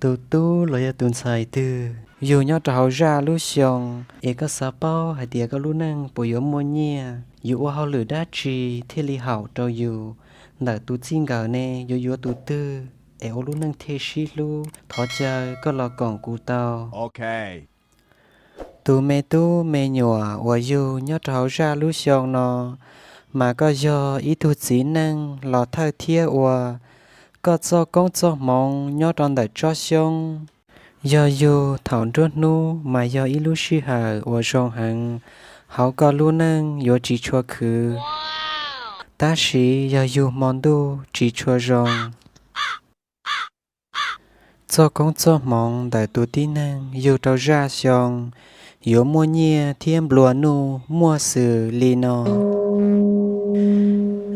Tus tub los yog tus ntxhais twg yug nyob rau hauv zaj lub xyoo, es koj xav paub hais tias koj lub neej puas yuav muaj nyiaj, yuav ua hauj lwm dab tsi thiaj li haum rau yus, ntawm tus txij nkawm ne yuav yuav tus twg es ua lub neej thiaj sib hlub, thov caw koj los koom kuv tau. Tus me tub me nyuam uas yug nyob rau hauv zaj lub xyoo no, mas koj yog ib tug txiv neej los thawj thiab ua. Koj txoj koob txoj hmoov nyob rau ntawm tsob xyoob. Yog yug thaum nruab hnub mas yog ib lub sij hawm uas zoo heev hauv koj lub neej, yuav tsis tshua khwv. Tab sis yog yug hmo ntuj tsis tshua zoo. Txoj koob txoj hmoov ntawm tus tib neeg yug rau zaj xyoo yuav muaj nyiaj thiab nplua nuj muaj xws li no.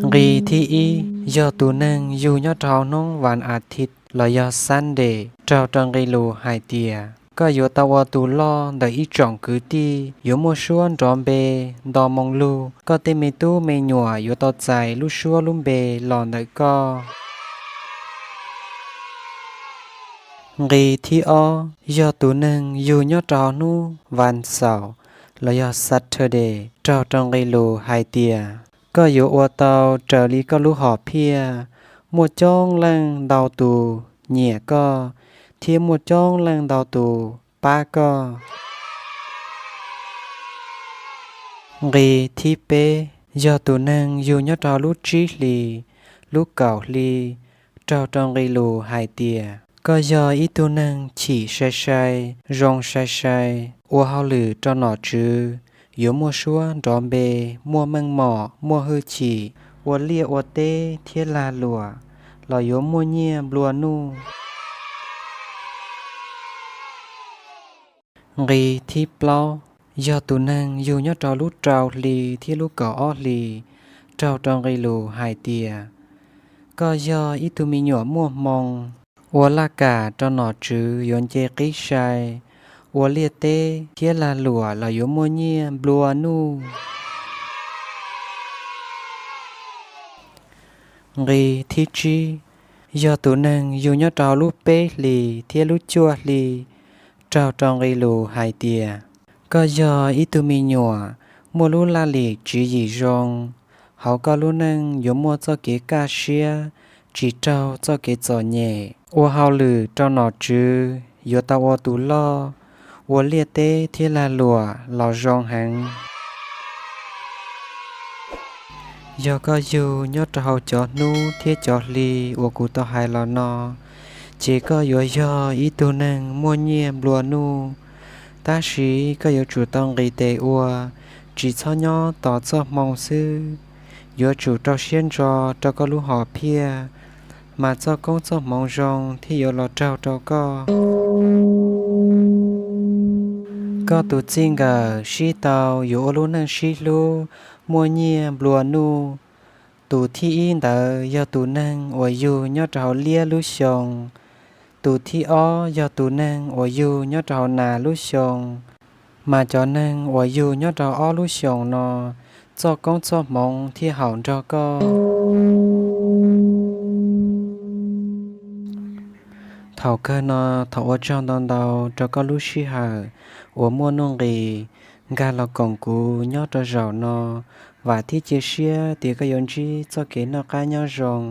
Nqi thib ib, yog tus neeg yug nyob rau hauv hnub vas as thiv los yog Sunday, raug rau nqi lus hais tias koj yuav tau ua tus loj ntawm ib tsoom kwv tij, yuav muaj suab nrov npe nto moo lug, koj tej me tub me nyuam yuav tau txais lub suab lub npe los ntawm koj. Nqi thib ob, yog tus neeg yug nyob rau hauv hnub vas xaum los yog Saturday, raug rau nqi lus hais tias koj yuav ua tau raws li koj lub hom phiaj, muaj coob leej ntau tus nyiam koj, thiab muaj coob leej ntau tus pab koj. Nqi thib peb, yog tus neeg yug nyob rau lub tsib hlis, lub kaum hli, raug rau nqi lus hais tias koj yog ib tug neeg chim sai sai, zoo sai sai, ua hauj lwm rau nom tswv yuav muaj suab nrov npe, muaj meej mom, muaj hwj chim, ua liaj ua teb thiab lag luam los yuav muaj nyiaj nplua nuj. Nqi thib plaub, yog tus neeg yug nyob rau lub rau hli thiab lub kaum ob hli, raug rau nqi lus hais tias koj yog ib tug me nyuam muaj hmoo, ua laj kam rau nom tswv yuav nce qib sai, ua liaj teb thiab lag luam los yuav muaj nyiaj nplua nuj. Nqi thib tsib, yog tus neeg yug nyob rau hauv lub peb hlis thiab lub cuaj hli, raug rau nqi lus hais tias koj yog ib tug me nyuam muaj lub laj lim tswv yim zoo, hauv koj lub neej yuav muaj txoj kev kaj siab, tsis raug txoj kev txom nyem, ua hauj lwm rau nom tswv yuav tau ua tus loj, ua liaj teb thiab lag luam los zoo heev. Yog koj yug nyob rau hauv cov hnub thiab cov hli uas kuv tau hais los no, ces koj yuav yog ib tug neeg muaj nyiaj nplua nuj. Tab sis koj yuav tsum tau nqis tes ua, tsis txhob nyob tos txoj hmoo xwb. Yuav tsum rau siab ntso rau koj lub hom phiaj, mas txoj koob txoj hmoov zoo thiaj yuav los raug rau koj. Koj tus txij nkawm sib tau yuav ua lub neej sib hlub, muaj nyiaj nplua nuj. Tus thib ib ntawd yog tus neeg uas yug nyob rau hauv liab lub xyoo. Tus thib ob yog tus neeg uas yug nyob rau hauv nas lub xyoo. Mas cov neeg uas yug nyob rau ob lub xyoos no, txoj koob txoj hmoov thiaj haum nrog koj. Thaum kawg no, thov ua tsaug ntau ntau rau koj lub sij hawm uas muaj nuj nqis nkag los koom kuv nyob rau zaum no. Vam thiab cia siab tias koj yuav ntsib txoj kev noj qab nyob zoo.